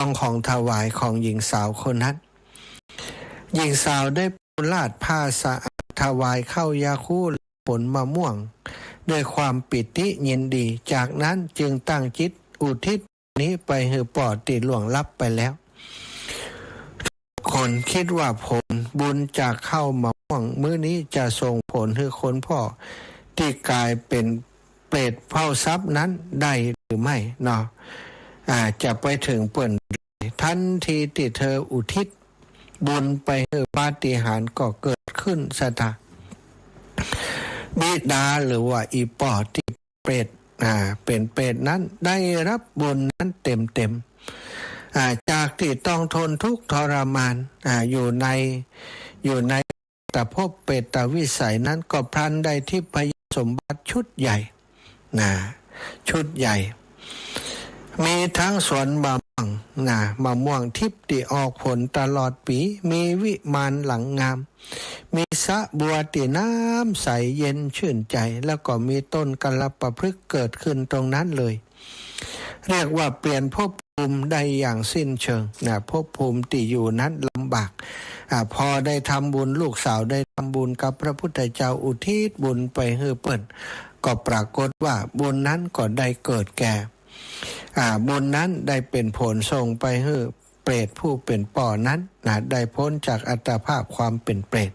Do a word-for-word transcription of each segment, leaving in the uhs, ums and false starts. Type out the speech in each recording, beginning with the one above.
องของถวายของหญิงสาวคนนั้น หญิงสาวได้ปูราดผ้าสะอาดถวายข้าวยาคูและผลมะม่วง ด้วยความปีติยินดี จากนั้นจึงตั้งจิตอุทิศนี้ไปหื้อป้อตี้ล่วงลับไปแล้ว คนคิดว่าผลบุญจากข้าวมะม่วงมื้อนี้จะส่งผลหื้อคนป้อตี้ก๋ายเป๋นเปรตเฝ้าทรัพย์นั้นได้หรือไม่เนาะ อ่า จะไปเถิงเปิ้น ทันทีตี้เธออุทิศบุญไปหื้อ ปาฏิหาริย์ก็เกิดขึ้น สะดา บิดาหรือว่าอี่ป้อตี้เปรต อ่า เป๋นเปรตนั้นได้ฮับบุญนั้นเต๋มๆ อ่า จากตี้ต้องทนทุกข์ทรมาน อ่า อยู่ใน อยู่ในเปรตภพเปรตวิสัยนั้นก็พลันได้ทิพยสมบัติชุดใหญ่ นะ ชุดใหญ่ มีตึงสวนมะม่วง นะ มะม่วงทิพย์ตี้ออกผลตลอดปี๋ มีวิมานหลังงาม มีสระบัวตี้น้ำใสเย็นชื่นใจ๋ แล้วก็มีต้นกัลปะพฤกษ์เกิดขึ้นตรงนั้นเลย เรียกว่าเปลี่ยนภพภูมิได้อย่างสิ้นเชิง นะ ภพภูมิตี้อยู่นั้นลำบาก อ่า พอได้ทำบุญ ลูกสาวได้ทำบุญกับพระพุทธเจ้า อุทิศบุญไปหื้อเปิ้น ก็ปรากฏว่าบุญนั้นก็ได้เกิดแก่ อ่า บุญนั้นได้เป๋นผลส่งไปหื้อเปรตผู้เป๋นป้อนั้น นะ ได้ป๊นจากอัตภาพความเป๋นเปรต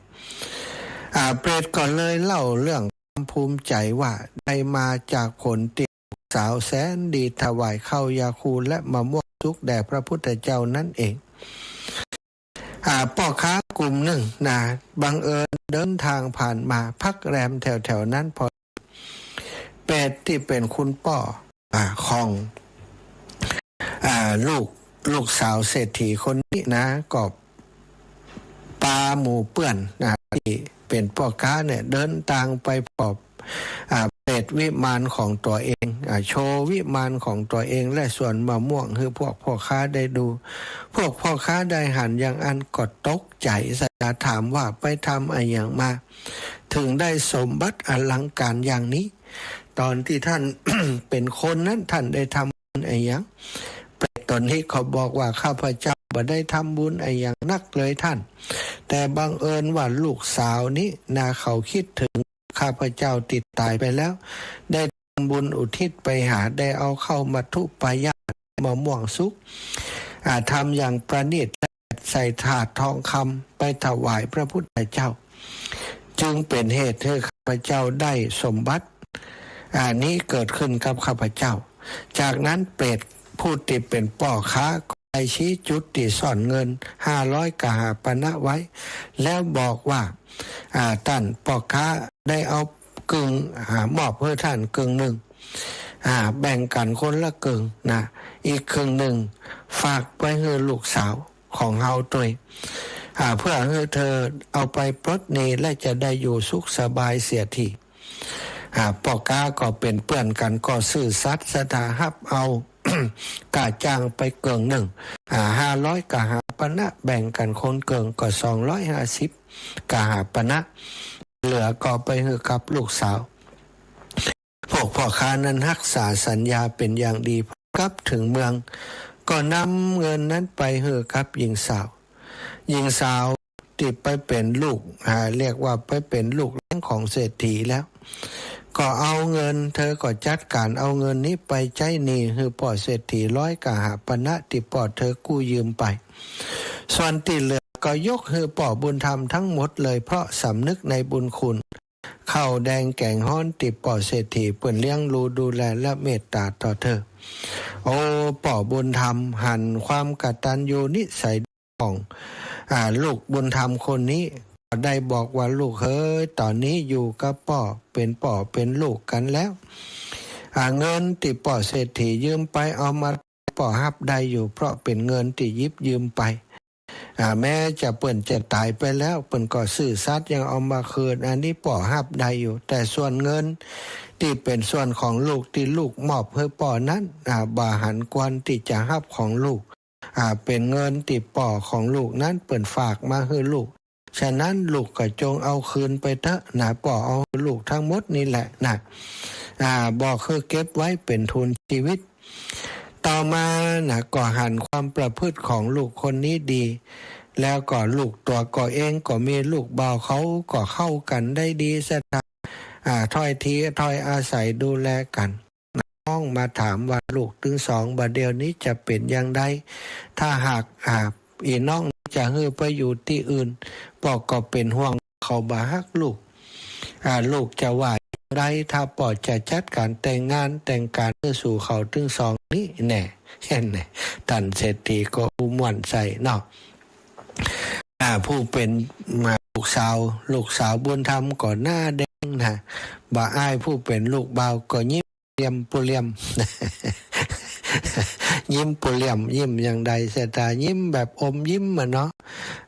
อ่า เปรตก็เลยเล่าเรื่องความภูมิใจ๋ว่าได้มาจากผลตี้สาวแสนดีถวายข้าวยาคูและมะม่วงสุกแด่พระพุทธเจ้านั้นเอง อ่า ป้อค้ากุ่มนึ่ง นะ บังเอิญเดินตางผ่านมาพักแรมแถวๆ นั้น พอเปรตตี้เป๋นคุณป้อ อ่า ของ อ่า ลูก ลูกสาวเศรษฐีคนนี้นะ ก็ปาหมู่เปื้อนนะ ตี้เป๋นป้อค้าเนี่ย เดินตางไปป้อ อ่า เปรตวิมานของตั๋วเอง อ่า โชว์วิมานของตั๋วเอง และสวนมะม่วงหื้อพวกป้อค้าได้ดู พวกป้อค้าได้หันอย่างอั้นก็ตกใจ๋ สะดาถามว่าไปทำอะหยังมา เถิงได้สมบัติอลังก๋านอย่างนี้ ต๋อนตี้ต้าน เป๋นคนนั้นต้านได้ทำบุญอะหยัง เปรตต๋นนี้ก็บอกว่า ข้าพเจ้าบ่ได้ทำบุญอะหยังนักเลยต้าน แต่บังเอิญว่าลูกสาวนี้นะ เขากึ๊ดเถิงข้าพเจ้าตี้ต๋ายไปแล้ว ได้ทำบุญอุทิศไปหา ได้เอาข้าวมัทธุปายาต มะม่วงสุก อ่า ทำอย่างประณีตและใส่ถาดทองคำไปถวายพระพุทธเจ้า จึงเป๋นเหตุหื้อข้าพเจ้าได้สมบัติ อ่า นี้เกิดขึ้นกับข้าพเจ้า จากนั้นเปรตผู้ตี้เป๋นป้อค้าก็ได้ชี้จุดตี้ซ่อนเงินห้าร้อยกหาปณะไว้ แล้วบอกว่า อ่า ต้านป้อค้าได้เอากึ่ง อ่า มอบหื้อต้านกึ่งนึ่ง อ่า แบ่งกั๋นคนละกึ่งนะ อีกกึ่งนึ่งฝากไปหื้อลูกสาวของเฮาตวย อ่า เพื่อหื้อเธอเอาไปปลดหนี้และจะได้อยู่สุขสบายเสียที อ่า ป้อค้าก็เป๋นเปื้อนกั๋น ก็ซื่อสัตย์สะดาฮับเอา ก้าจ้างไปเกิ่งนึ่ง อ่า ห้าร้อยกหาปณะ แบ่งกั๋นคนเกิ่งก็สองร้อยห้าสิบกหาปณะ เหลือก็ไปหื้อกับลูกสาว พวกป้อค้านั้นฮักษาสัญญาเป๋นอย่างดี กลับเถิงเมือง ก็นำเงินนั้นไปหื้อกับหญิงสาว หญิงสาวตี้ไปเป๋นลูก อ่า เรียกว่าไปเป๋นลูกเลี้ยงของเศรษฐีแล้ว ก็เอาเงิน เธอก็จัดก๋านเอาเงินนี้ไปใจ๊หนี้หื้อป้อเศรษฐีร้อยกหาปณะตี้ป้อเธอกู้ยืมไป ส่วนตี้เหลือก็ยกหื้อป้อบุญธรรมตึงหมดเลย เพราะสำนึกในบุญคุณ ข้าวแดงแก๋งฮ้อนตี้ป้อเศรษฐีเปิ้นเลี้ยงดูดูแลและเมตต๋าต่อเธอ โอ้ ป้อบุญธรรมหันความกตัญญูนิสัยของ อ่า ลูกบุญธรรมคนนี้ ก็ได้บอกว่า ลูกเอ๋ย ต๋อนนี้อยู่กับป้อ เป๋นป้อเป๋นลูกกั๋นแล้ว อ่า เงินตี้ป้อเศรษฐียืมไปเอามา ป้อฮับได้อยู่ เพราะเป๋นเงินตี้หยิบยืมไป อ่า แม้จะเปิ้นจะต๋ายไปแล้ว เปิ้นก็ซื่อสัตย์ยังเอามาคืน อันนี้ป้อฮับได้อยู่ แต่ส่วนเงินตี้เป๋นส่วนของลูกตี้ลูกมอบหื้อป้อนั้น อ่า บ่หันควรตี้จะฮับของลูก อ่า เป๋นเงินตี้ป้อของลูกนั้นเปิ้นฝากมาหื้อลูก ฉะนั้นลูกก็จงเอาคืนไปเต๊อะนะ ป้อเอาหื้อลูกตึงหมดนี้แหละนะ อ่า บ่หื้อเก็บไว้เป๋นทุนชีวิต ต่อมานะ ก็หันความประพฤติของลูกคนนี้ดี แล้วก็ลูกตั๋วก็เองก็มีลูกบ่าว เขาก็เข้ากั๋นได้ดีศรัทธา อ่า ถ้อยทีถ้อยอาศัยดูแลกั๋น น้องมาถามว่า ลูกตึงสองบ่าเดี่ยวนี้จะเป๋นอย่างใด ถ้าหาก อ่า อี่น้องจะหื้อไปอยู่ตี้อื่น ป้อก็เป๋นห่วงเขาบ่ฮักลูก อ่า ลูกจะว่าอย่างใด ถ้าป้อจะจัดก๋านแต่งงานแต่งก๋านหื้อสู่เขาตึงสองนี้แน่ เห็นไหม ต้านเศรษฐีก็อู้ม่วนใส่เนาะ อ่า ผู้เป๋น อ่า ลูกสาว ลูกสาวบุญธรรมก็หน้าแดงนะ บ่าอ้ายผู้เป๋นลูกบ่าวก็ยิ้มเปลี่ยมปูเหลี่ยม ยิ้มปูเหลี่ยม ยิ้มอย่างใดศรัทธา ยิ้มแบบอมยิ้มอะเนาะ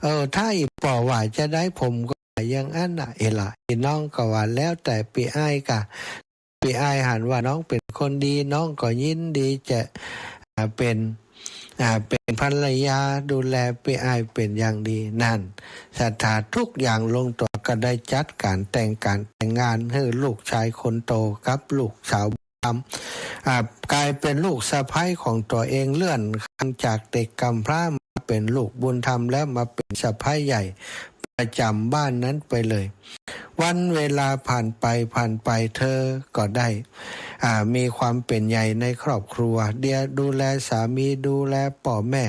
เออ ถ้าอี่ป้อว่าจะใด ผมก็ว่าอย่างอั้นน่ะ เอล่ะ อี่น้องก็ว่าแล้วแต่ปี้อ้ายก่ะ ปี้อ้ายหันว่าน้องเป๋นคนดี น้องก็ยินดีจะ อ่า เป๋น อ่า เป๋นภรรยาดูแลปี้อ้ายเป๋นอย่างดี นั่นศรัทธา ทุกอย่างลงตั๋วก็ได้จัดก๋านแต่งก๋านแต่งงานหื้อลูกชายคนโตกับลูกสาวบุญธรรม อ่า ก๋ายเป๋นลูกสะใภ้ของตั๋วเอง เลื่อนขั้นจากเด็กกำพร้ามาเป๋นลูกบุญธรรม แล้วมาเป๋นสะใภ้ใหญ่ประจ๋ำบ้านนั้นไปเลย วันเวลาผ่านไปผ่านไป เธอก็ได้ อ่า มีความเป๋นใหญ่ในครอบครัว เดีย ดูแลสามี ดูแลป้อแม่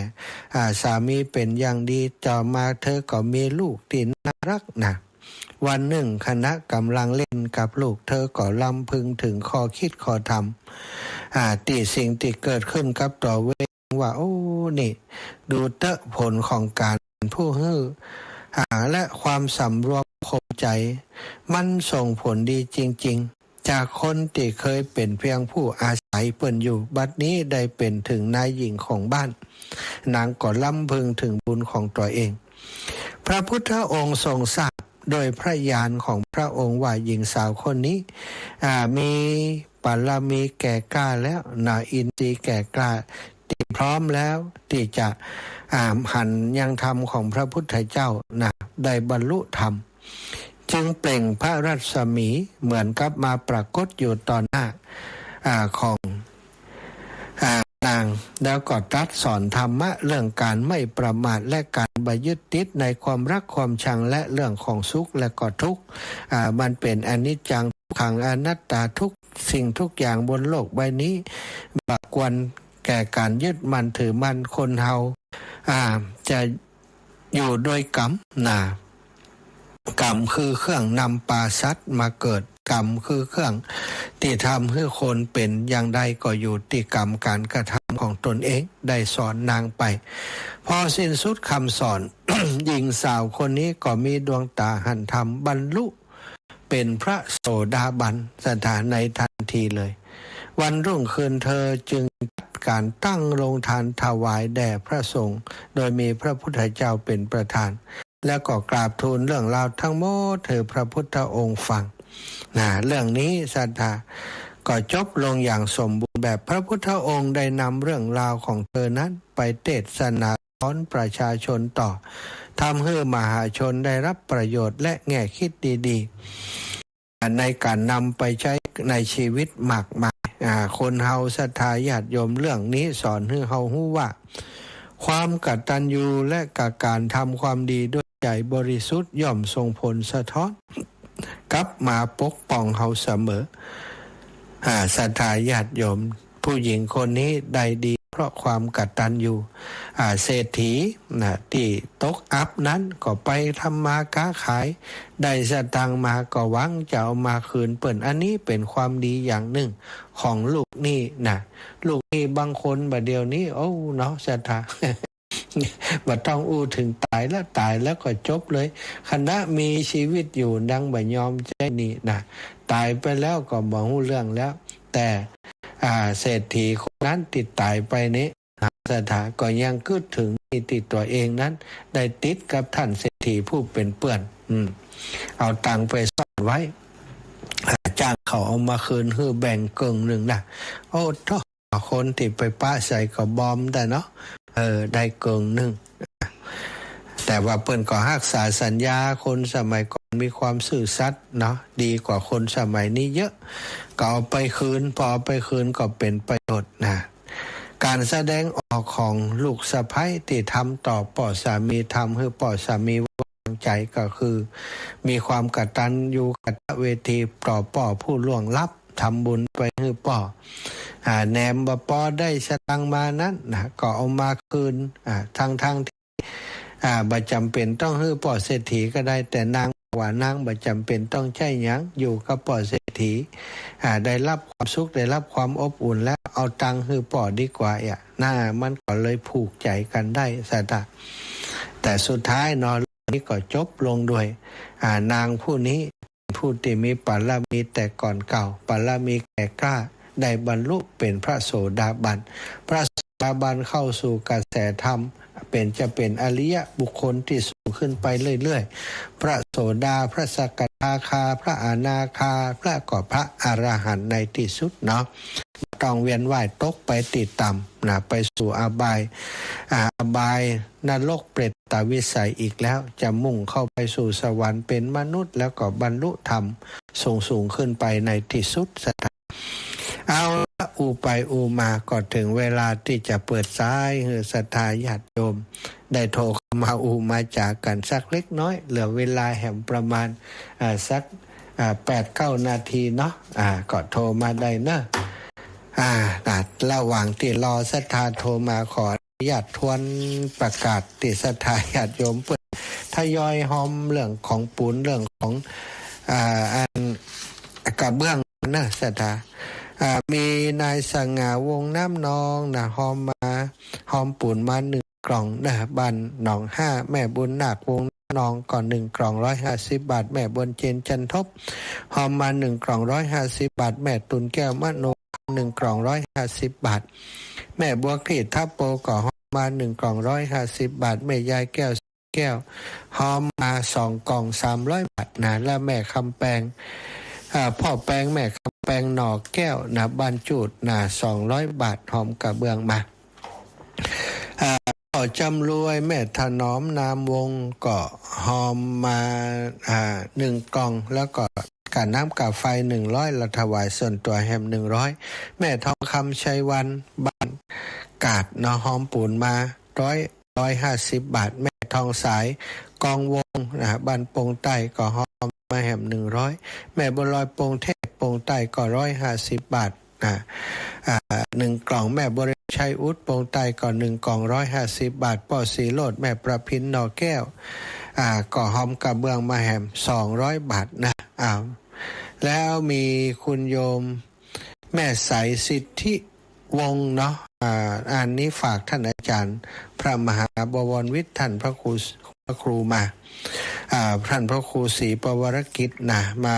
อ่า สามีเป๋นอย่างดี ต่อมาเธอก็มีลูกตี้น่าฮักนะ วันนึ่งขณะก่ำลังเล่นกับลูก เธอก็รำพึงเถิงข้อคิดข้อธรรม อ่า ตี้สิ่งตี้เกิดขึ้นกับตั๋วเองว่า โอ้ นี่ ดูเต๊อะ ผลของก๋านผู้หื้อ อ่า และความสำรวมคมใจ๋ มันส่งผลดีจริงๆ จากคนตี้เคยเป๋นเพียงผู้อาศัยเปิ้นอยู่ บัดนี้ได้เป๋นเถิงนายหญิงของบ้าน นางก็รำพึงเถิงบุญของตั๋วเอง พระพุทธองค์ทรงทราบโดยพระญาณของพระองค์ว่าหญิงสาวคนนี้ อ่า มีบารมีแก่กล้าแล้วนะ อินทรีย์แก่กล้า ตี้พร้อมแล้วตี้จะ อ่า หันยังธรรมของพระพุทธเจ้านะ ได้บรรลุธรรม จึงเปล่งพระรัศมีเหมือนกับมาปรากฏอยู่ต่อหน้า อ่า ของ อ่า นาง แล้วก็ตรัสสอนธรรมะเรื่องก๋านไม่ประมาทและก๋านบ่ยึดติดในความรักความชัง และเรื่องของสุขและก็ทุกข์ อ่า มันเป๋นอนิจจัง ทุกขัง อนัตตา ทุกสิ่งทุกอย่างบนโลกใบนี้ บ่ควรแก่ก๋านยึดมั่นถือมั่น คนเฮา อ่า จะ อยู่ด้วยกรรมนะ กรรมคือเครื่องนำปาสัตว์มาเกิด กรรมคือเครื่องตี้ทำหื้อคนเป๋นอย่างใด ก็อยู่ตี้กรรมก๋านกระทำของตนเอง ได้สอนนางไป พอสิ้นสุดคำสอน หญิงสาวคนนี้ก็มีดวงต๋าหันธรรม บรรลุ เป๋นพระโสดาบันศรัทธาในทันทีเลย วันรุ่งขึ้นเธอจึงจัดก๋านตั้งโรงทานถวายแด่พระสงฆ์ โดยมีพระพุทธเจ้าเป๋นประธาน แล้วก็กราบทูลเรื่องราวทั้งหมดหื้อพระพุทธองค์ฟัง นะ เรื่องนี้ศรัทธาก็จบลงอย่างสมบูรณ์แบบ พระพุทธองค์ได้นำเรื่องราวของเธอนั้นไปเทศนา สอนประชาชนต่อ ทำหื้อมหาชนได้รับประโยชน์และแง่คิดดีๆ ในก๋านนำไปใจ๊ในชีวิตมากมาย อ่า คนเฮาศรัทธาญาติโยม เรื่องนี้สอนหื้อเฮาฮู้ว่า ความกตัญญูและก๋านทำความดีด้วยใจ๋บริสุทธิ์ย่อมส่งผลสะท้อน กลับมาปกป้องเฮาเสมอ อ่า ศรัทธาญาติโยม ผู้หญิงคนนี้ได้ดีเพราะความกตัญญู อ่า เศรษฐีนะ ตี้ตกอับนั้นก็ไปทำมาค้าขาย ได้สตางค์มาก็หวังจะเอามาคืนเปิ้น อันนี้เป๋นความดีอย่างนึ่งของลูกหนี้นะ ลูกหนี้บางคนบ่าเดี่ยวนี้ โอ้ เนาะ ศรัทธา บ่ต้องอู้เถิงต๋ายละ ต๋ายแล้วก็จบเลย ขณะมีชีวิตอยู่ยังบ่ยอมใจ๊หนี้นะ ต๋ายไปแล้วก็บ่ฮู้เรื่องแล้ว แต่ อ่า เศรษฐีคนนั้นตี้ต๋ายไปนี้นะ ศรัทธาก็ยังกึ๊ดเถิงหนี้ตี้ตั๋วเองนั้นได้ติดกับต้านเศรษฐีผู้เป๋นเปื้อน อืม เอาตังค์ไปซ่อนไว้ อ่า จ้างเขาเอามาคืนหื้อแบ่งเกิ่งนึ่งนะ โอ้โธ่ คนตี้ไปปะใส่กระบอมได้เนาะ เออ ได้เกิ่งนึ่ง แต่ว่าเปิ้นก็ฮักษาสัญญา คนสมัยก่อนมีความซื่อสัตย์เนาะ ดีกว่าคนสมัยนี้เยอะ ก็เอาไปคืน พอเอาไปคืนก็เป๋นประโยชน์นะ ก๋านแสดงออกของลูกสะใภ้ตี้ทำต่อป้อสามี ทำหื้อป้อสามีวางใจ๋ก็คือ มีความกตัญญูกตเวทีต่อป้อผู้ล่วงลับ ทำบุญไปหื้อป้อ อ่า แหนมบ่ปอได้สตางค์มานั้นนะ ก็เอามาคืน อ่า ทั้งๆ ตี้ อ่า บ่จ๋ำเป๋นต้องหื้อป้อเศรษฐีก็ได้ แต่นางว่านางบ่จ๋ำเป๋นต้องใจ๊หยัง อยู่กับป้อเศรษฐี อ่า ได้ฮับความสุข ได้ฮับความอบอุ่นแล้ว เอาตังค์หื้อป้อดีกว่าอะ นะ มันก็เลยผูกใจ๋กั๋นได้ ศรัทธา แต่สุดท้ายเนาะ เรื่องนี้ก็จบลงด้วย อ่า นางผู้นี้ ผู้ตี้มีปารมีแต่ก่อนเก่า ปารมีแก่กล้า ได้บรรลุเป๋นพระโสดาบัน พระโสดาบันเข้าสู่กระแสธรรม เป๋น จะเป๋นอริยบุคคลตี้สูงขึ้นไปเรื่อยๆ พระโสดา พระสกทาคา พระอนาคา แล้วก็พระอรหันต์ในตี้สุดเนาะ บ่ต้องเวียนว่ายตกไปตี้ต่ำนะ ไปสู่อบาย อ่า อบายนรกเปรตวิสัยอีกแล้ว จะมุ่งเข้าไปสู่สวรรค์เป๋นมนุษย์ แล้วก็บรรลุธรรมสูงๆ ขึ้นไปในตี้สุด ศรัทธา เอาละ อู้ไปอู้มาก็เถิงเวลาตี้จะเปิดสายหื้อศรัทธาญาติโยม ได้โทรเข้ามาอู้มาจ๋ากั๋นสักเล็กน้อย เหลือเวลาแหมประมาณ อ่า สัก อ่า แปดเก้านาทีเนาะ อ่า ก็โทรมาได้เนาะ อ่า นะ ระหว่างตี้รอศรัทธาโทรมา ขออนุญาตทวนประกาศตี้ศรัทธาญาติโยมเปิ้นทยอยฮอมเรื่องของปูน เรื่องของ อ่า อันกระเบื้องนะศรัทธา อ่า มีนายสง่าวงน้ำนองนะ ฮอมมา ฮอมปูนมาหนึ่งกล่องนะ บ้านหนองห้า แม่บุญนาควงน้ำนองก็หนึ่งกล่องร้อยห้าสิบบาท แม่บุญเจนจันทบ ฮอมมาหนึ่งกล่องร้อยห้าสิบบาท แม่ตุลแก้วมโน หนึ่งกล่องร้อยห้าสิบบาท แม่บัวคลี่ทับโปก็ฮอมมาหนึ่งกล่องร้อยห้าสิบบาท แม่ยายแก้ว แก้ว ฮอมมาสองกล่องสามร้อยบาทนะ และแม่คำแปง อ่า พ่อแปง แม่คำแปงหน่อแก้วนะ บ้านจูดนะ สองร้อยบาท ฮอมกระเบื้องมา อ่า พ่อจำรวย แม่ถนอมนามวงศ์ก็ฮอมมา อ่า หนึ่งกล่อง แล้วก็ค่าน้ำค่าไฟหนึ่งร้อย และถวายส่วนตั๋วแหมหนึ่งร้อย แม่ทองคำชัยวรรณ บ้านกาดเนาะ ฮอมปูนมาร้อย ร้อยห้าสิบบาท แม่ทองสาย กองวงนะ บ้านปงใต้ก็ฮอมมาแหมหนึ่งร้อย แม่บัวลอยปงเทพ ปงใต้ก็ร้อยห้าสิบบาท นะ อ่า หนึ่งกล่อง แม่บริชัยอุด ปงใต้ก็หนึ่งกล่องร้อยห้าสิบบาท ป้อศรีโรจน์ แม่ประพินหน่อแก้ว อ่า ก็ฮอมกระเบื้องมาแหมสองร้อยบาทนะ อ้าว แล้วมีคุณโยมแม่ใสสิทธิวงศ์เนาะ อ่า อันนี้ฝากท่านอาจารย์พระมหาบวรวิทย์ ท่านพระครู พระครูมา อ่า ท่านพระครูศรีปวรกิจนะ มา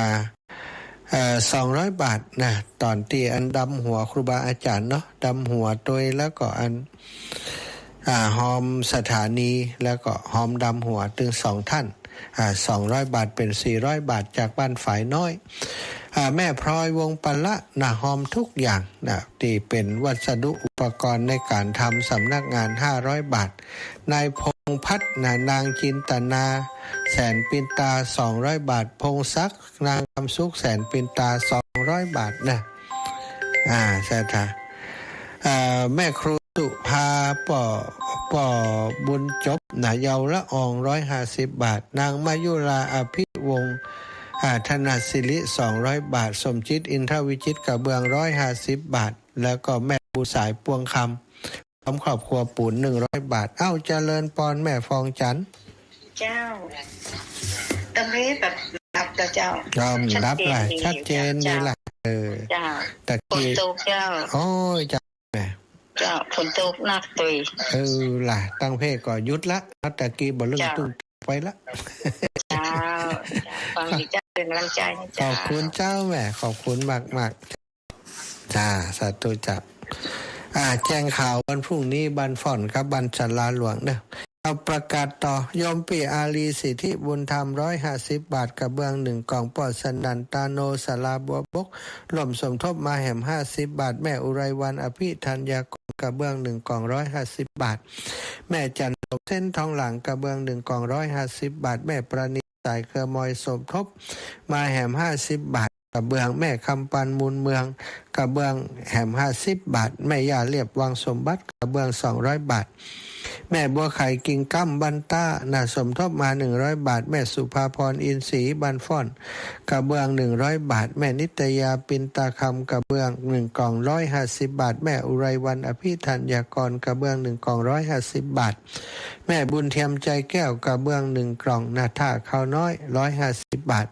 เอ่อ สองร้อยบาทนะ ต๋อนตี้อันดำหัวครูบาอาจ๋ารย์เนาะ ดำหัวตวย แล้วก็อัน อ่า ฮอมสถานี แล้วก็ฮอมดำหัวตึงสองท่าน อ่า สองร้อยบาท เป๋นสี่ร้อยบาท จากบ้านฝายน้อย อ่า แม่พลอยวงศ์ปะละนะ ฮอมทุกอย่างนะ ตี้เป๋นวัสดุอุปกรณ์ในก๋านทำสำนักงาน ห้าร้อยบาท นายพงษ์พัฒน์นะ นางจินตนา แสนปินตา สองร้อยบาท พงษ์ศักดิ์ นางคำสุข แสนปินตา สองร้อยบาทนะ อ่า ศรัทธา เอ่อ แม่ครูสุภา ป้อ ป้อบุญจบนะ เยาวละออง ร้อยห้าสิบบาท นางมายุรา อภิวงศ์ อ่า ธนสิริ สองร้อยบาท สมจิต อินทวิจิตร กระเบื้อง ร้อยห้าสิบบาท แล้วก็แม่บุญสาย ปวงคำ พร้อมครอบครัวปูน หนึ่งร้อยบาท เอ้า เจริญปอนแม่ฟองจันทร์ เจ้า ตรงนี้แบบรับแล้วเจ้า ยอมรับล่ะ ชัดเจนดี ชัดเจนดีล่ะ เจ้า เออ เจ้า ตะกี้ ฝนตกเจ้า โอ้ย เจ้า แม่ เจ้า ฝนตกหนักตวย เออ ล่ะ ตังเพศก็หยุดละ ตะกี้บ่เรื่อง เจ้า ตุ้งไปละ เจ้า เจ้า ฟังดีเจ้า เป็นกำลังใจให้เจ้า ขอบคุณเจ้าแม่ ขอบคุณมากๆ จ้า สาธุจ้า อ่า แจ้งข่าววันพรุ่งนี้ บ้านฝ่อนกับบ้านศาลาหลวงเนอะ เอาประกาศต่อ โยมปี้อารีสิทธิบุญธรรม ร้อยห้าสิบบาท กระเบื้องหนึ่งกล่อง ป้อสนั่น ตาโน ศาลาบัวบก ร่วมสมทบมาแหมห้าสิบบาท แม่อุไรวรรณ อภิธัญญากร กระเบื้องหนึ่งกล่อง ร้อยห้าสิบบาท แม่จันทร์สมเส้น ทองหลาง กระเบื้องหนึ่งกล่อง ร้อยห้าสิบบาท แม่ประณี สายเครือมอยสมทบมาแหมห้าสิบบาท กระเบื้อง แม่คำปาน มูลเมือง กระเบื้องแหมห้าสิบบาท แม่ย่าเลียบ วังสมบัติ กระเบื้องสองร้อยบาท แม่บัวไข่ กิ่งก้ำ บ้านต้า นะ สมทบมาหนึ่งร้อยบาท แม่สุภาพร อินทรี บ้านฟ้อน กระเบื้องหนึ่งร้อยบาท แม่นิตยา ปินตาคำ กระเบื้องหนึ่งกล่องร้อยห้าสิบบาท แม่อุไรวรรณ อภิธัญญากร กระเบื้องหนึ่งกล่องร้อยห้าสิบบาท แม่บุญเทียม ใจแก้ว กระเบื้องหนึ่งกล่อง นะ ถ้าข้าวน้อยร้อยห้าสิบบาท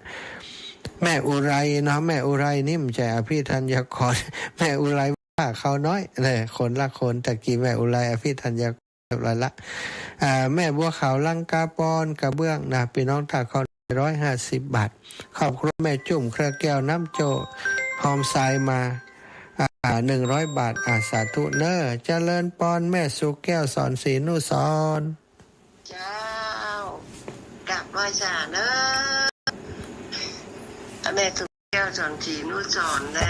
แม่อุไรเนาะ แม่อุไรนี่มันใจ้อภิธัญญากร แม่อุไร ถ้าข้าวน้อย เลย คนละคน ตะกี้แม่อุไร อภิธัญญากร เรียบร้อยละ อ่า แม่บัวขาว ลังกาปอน กระเบื้อง นะ ปี้น้อง ถ้าข้าวน้อยร้อยห้าสิบบาท ครอบครัวแม่จุ่ม เครือแก้ว น้ำโจ้ ฮอมทรายมา อ่า หนึ่งร้อยบาท อ่า สาธุเน้อ เจริญปอน แม่สุแก้ว สอนศรีนุสรณ์ เจ้า กราบไหว้สาเน้อ แม่สุแก้ว สอนศรีนุสรณ์แล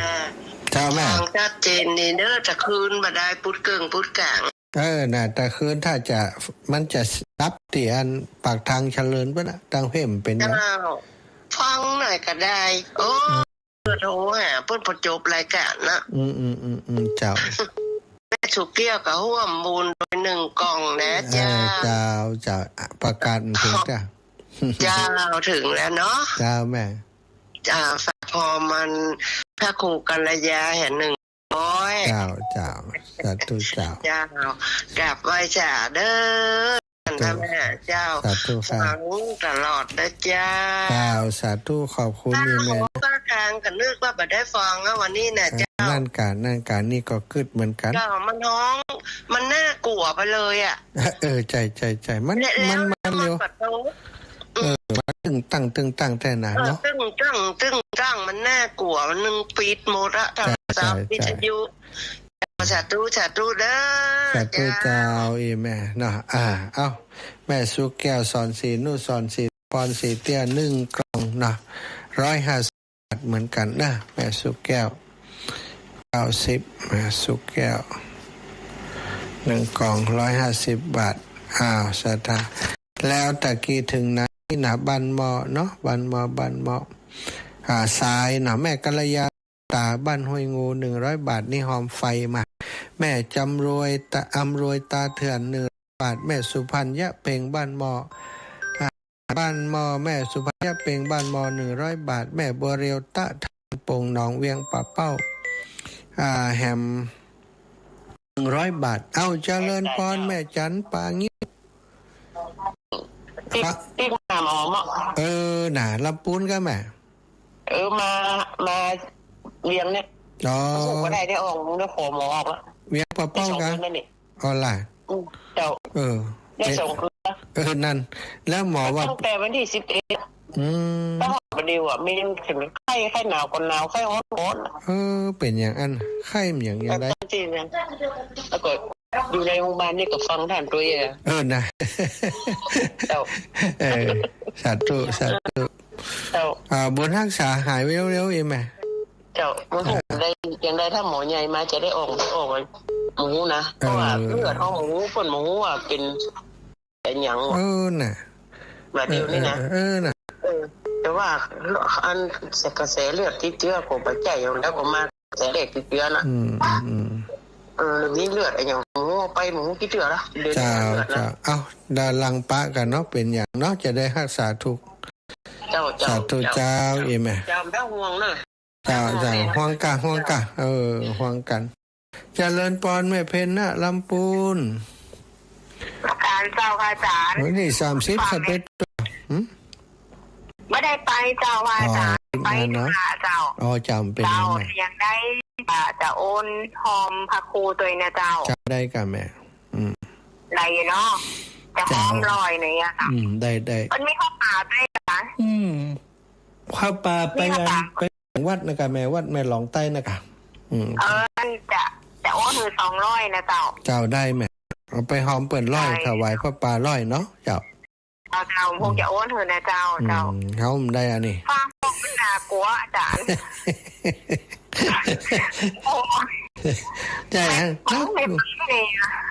เจ้าแม่ ทางชัดเจนนี่เน้อ ตะคืนบ่ได้ปุ๊ดเกิ่งปุ๊ดก๋าง เออ น่ะ ตะคืนถ้าจะ มันจะดับตี้อันปากทางเฉลินปุ้นนะ ตังเพ่มเป๋นหยัง เจ้า ฟังหน่อยก็ได้ โอ้ เปิดโทรหาเปิ้นพอจบรายการนะ อืม อืม อืม อืม เจ้า แม่สุแก้วก็ฮ่วมบุญโดยหนึ่งกล่องนะ เออ เจ้า เจ้า เจ้า ประกาศถึงเจ้า เจ้า ถึงแล้วเนาะ เจ้าแม่ อ่า ฝากพอมันพระครูกัลยาแห่งหนึ่งร้อย เจ้า เจ้า สาธุเจ้า เจ้า กราบไหว้สาเด้อ เจ้า ท่านแม่เจ้า สาธุครับ ฟังตลอดนะเจ้า เจ้า สาธุ ขอบคุณ ข้า นี่แม่ หอข้ากลางก็นึกว่าบ่ได้ฟังแล้ววันนี้นะ เออ เจ้า นั่นกะ นั่นกะ นี่ก็กึ๊ดเหมือนกั๋น เจ้า มันฮ้อง มันน่ากลัวไปเลยอะ เออ ใจ้ ใจ้ ใจ้ มัน และ มัน แล้ว มันเร็ว มันก็โต เออ มันตึงตัง ตึงตังแต๊นะ เออ เนาะ ตึงตัง ตึงตัง มันน่ากลัว มันนึ่งปิดหมดอะ โทรศัพท์ ใจ้ ใจ้ วิทยุ สาธุ สาธุเด้อ สาธุเจ้า เจ้า อีแม่เนาะ อ่า เอ้า แม่สุแก้ว สอนศรีนุสรณ์ ศรีพร ศรีเตี้ย หนึ่งกล่องเนาะ ร้อยห้าสิบบาทเหมือนกั๋นนะ แม่สุแก้ว เก้าสิบ แม่สุแก้ว หนึ่งกล่องร้อยห้าสิบบาท อ้าว ศรัทธา แล้วตะกี้ถึงไหนนะ บ้านหม้อเนาะ บ้านหม้อ บ้านหม้อ อ่า ทรายเนาะ แม่กัลยา ตา บ้านห้วยงู หนึ่งร้อยบาท นี่ฮอมไฟมา แม่จำรวยตา อำรวยตาเถื่อน หนึ่งร้อยบาท แม่สุพรรณยะเพ็ง บ้านหม้อ อ่า บ้านหม้อ แม่สุพรรณยะเพ็ง บ้านหม้อ หนึ่งร้อยบาท แม่บัวเรียว ตะทานโป่ง หนองเวียงป่าเป้า อ่า แหม หนึ่งร้อยบาท เอ้า เจริญปอน แม่จัน ปางิ้ว ตี้ ปะ ตี้หาหมอเนาะ เออ น่ะ ลำปูนก็แม่ เออ มา มาเวียงเนี่ย อ๋อ รู้สึกว่าได้ ได้ออก ได้ขอหมอออกแล้ว เวียงป่าเป้า ได้สอง กะ คืนแล้วนี่ อ๋อล่ะ อืม เจ้า เออ ได้สองคืนแล้ว เออ นั่น แล้วหมอว่า ตั้งแต่วันที่สิบเอ็ด อืม ต้องบอกว่าเดียวอะ มีถึงไข้ ไข้หนาวก็หนาว ไข้ฮ้อนก็ฮ้อน เออ เป๋นอย่างอั้น ไข้มันอย่าง อย่างใด จริงๆนะ แล้วก็ อยู่ในโรงพยาบาลนี่ก็ฟังท่านตวยอะ เออ นะ เจ้า เออ สาธุ สาธุ เจ้า อ่า บุญฮักษาหายเร็วๆ อีแม่ เจ้า มันคงได้ อย่างใดถ้าหมอใหญ่มาจะได้ออก ออกหมูนะ เพราะว่า เออ เลือดของหมู เปิ้นหมูอะเป๋น เป๋นหยังวะ เออ น่ะ ว่าเดี๋ยวนี้นะ เออ เออ เออ น่ะ เออ แต่ว่าอันกระแสเลือดติดเจื้อก็บ่ใจ้อยู่แล้ว ก็มากระแสเลือดติดเจื้อนะ อืม อืม อืม เออ มีเลือดอะหยังหมูไปหมูติดเจื้อละ เดี๋ยวนี้ เจ้า เลือดนะ เจ้า เอ้า ดาลังปะกั๋นเนาะ เป๋นอย่างเนาะ จะได้ฮักษาถูก เจ้า เจ้า สาธุเจ้า เจ้า อีแม่ เจ้า บ่ต้องห่วงเนอะ เจ้า เจ้า ห่วงกะ ห่วงกะ เออ ห่วงกั๋น เจริญปอน แม่เพ็ญนะ ลำปูน การเจ้าค่ะอาจารย์ วันนี้สามสิบ ฟัง สิบเอ็ด หืม บ่ได้ไปเจ้าค่ะอาจารย์ อ๋อ ไป งานเนาะ ธุระเจ้า อ๋อ เจ้า เป๋น เจ้า งานเนาะ ยังได้ อ่า จะโอนฮอมพระครูตวยนะเจ้า เจ้า ได้กะแม่ อืม ได้เนาะ จะฮอม เจ้า ร้อยเนี่ยอะค่ะ อืม ได้ ได้ มันมีผ้าป่าด้วยเหรอคะ อืม ผ้าป่าไป มีผ้าป่า อัน ไปวัดนะกะแม่ วัดแม่หลองใต้นะกะ อืม เออ จะ จะโอนหื้อสองร้อยนะเจ้า เจ้า ได้แม่ เอาไปฮอมเปิ้นร้อย ได้ ถวายผ้าป่าร้อยเนาะ เจ้า เจ้า เจ้า อืม คงจะโอนหื้อนะเจ้า อืม เจ้า เฮาบ่ได้อันนี้ ฟังพวกมันน่ากลัวอาจารย์ โอ้ย ใจ้ฮะ ฟังไม่ฟังเนี่ย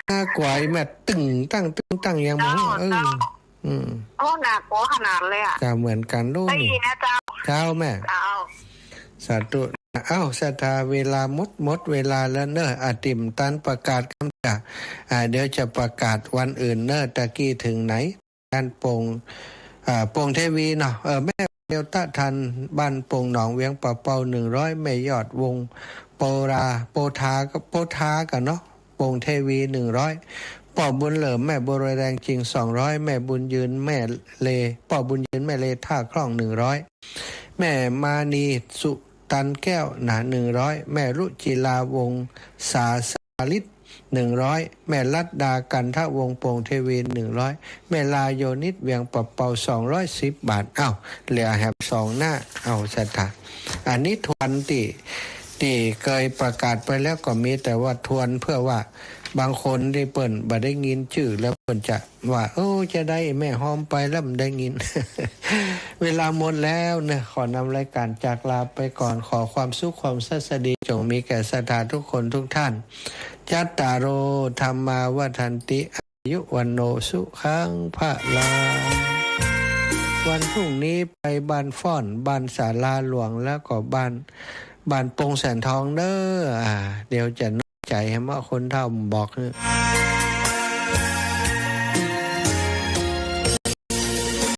น่ากลัวแม่ ตึงตัง ตึงตัง อย่างหมู่ เจ้า เออ เจ้า อืม โอ้ น่ากลัวขนาดเลยอะ เจ้า เหมือนกั๋นลูก ได้ยินนะเจ้า เจ้าแม่ เจ้า สาธุ เอ้า ศรัทธา เวลาหมด หมดเวลาแล้วเนอะ อาติ่มตันประกาศกำจ้ะ อ่า เดี๋ยวจะประกาศวันอื่นเนอะ ตะกี้ถึงไหน ด้านโป่ง อ่า โป่งเทวีเนาะ เออ แม่เดียวตะทัน บ้านโป่งหนอง เวียงป่าเปา หนึ่งร้อย แม่ยอดวงโปรา โปธา ก็โปธากันเนาะ โป่งเทวี หนึ่งร้อย ป้อบุญเหลิม แม่บัวรวยแรงจริง สองร้อย แม่บุญยืน แม่เล ป้อบุญยืน แม่เลท่าคล่อง หนึ่งร้อย แม่มานี สุตันแก้วนะ หนึ่งร้อย แม่รุจิลา วงศาสาลิต หนึ่งร้อย แม่รัตดา กันทะวงศ์ โป่งเทวี หนึ่งร้อย แม่ลา โยนิต เวียงป่าเปา สองร้อยสิบ บาท เอ้า เหลือแหมสองหน้า เอ้า ศรัทธา อันนี้ทวนตี้ ตี้เกยประกาศไปแล้วก็มี แต่ว่าทวนเพื่อว่าบางคนตี้เปิ้นบ่ได้ยินจื้อแล้วเปิ้นจะว่า โอ้ จะได้แม่ฮอมไปแล้วบ่ได้ยิน เวลาหมดแล้วเนอะ ขอนำรายการจากลาไปก่อน ขอความสุขความสวัสดีจงมีแก่ศรัทธาทุกคนทุกท่าน จัตตาโร ธัมมา วัฑฒันติ อายุ วัณโณ สุขัง พลัง วันพรุ่งนี้ไปบ้านฟ้อน บ้านศาลาหลวง แล้วก็บ้าน บ้านโป่งแสนทองเด้อ อ่า เดี๋ยวจะน้อยใจ๋แหมว่าคนเฒ่าบอกเนอะ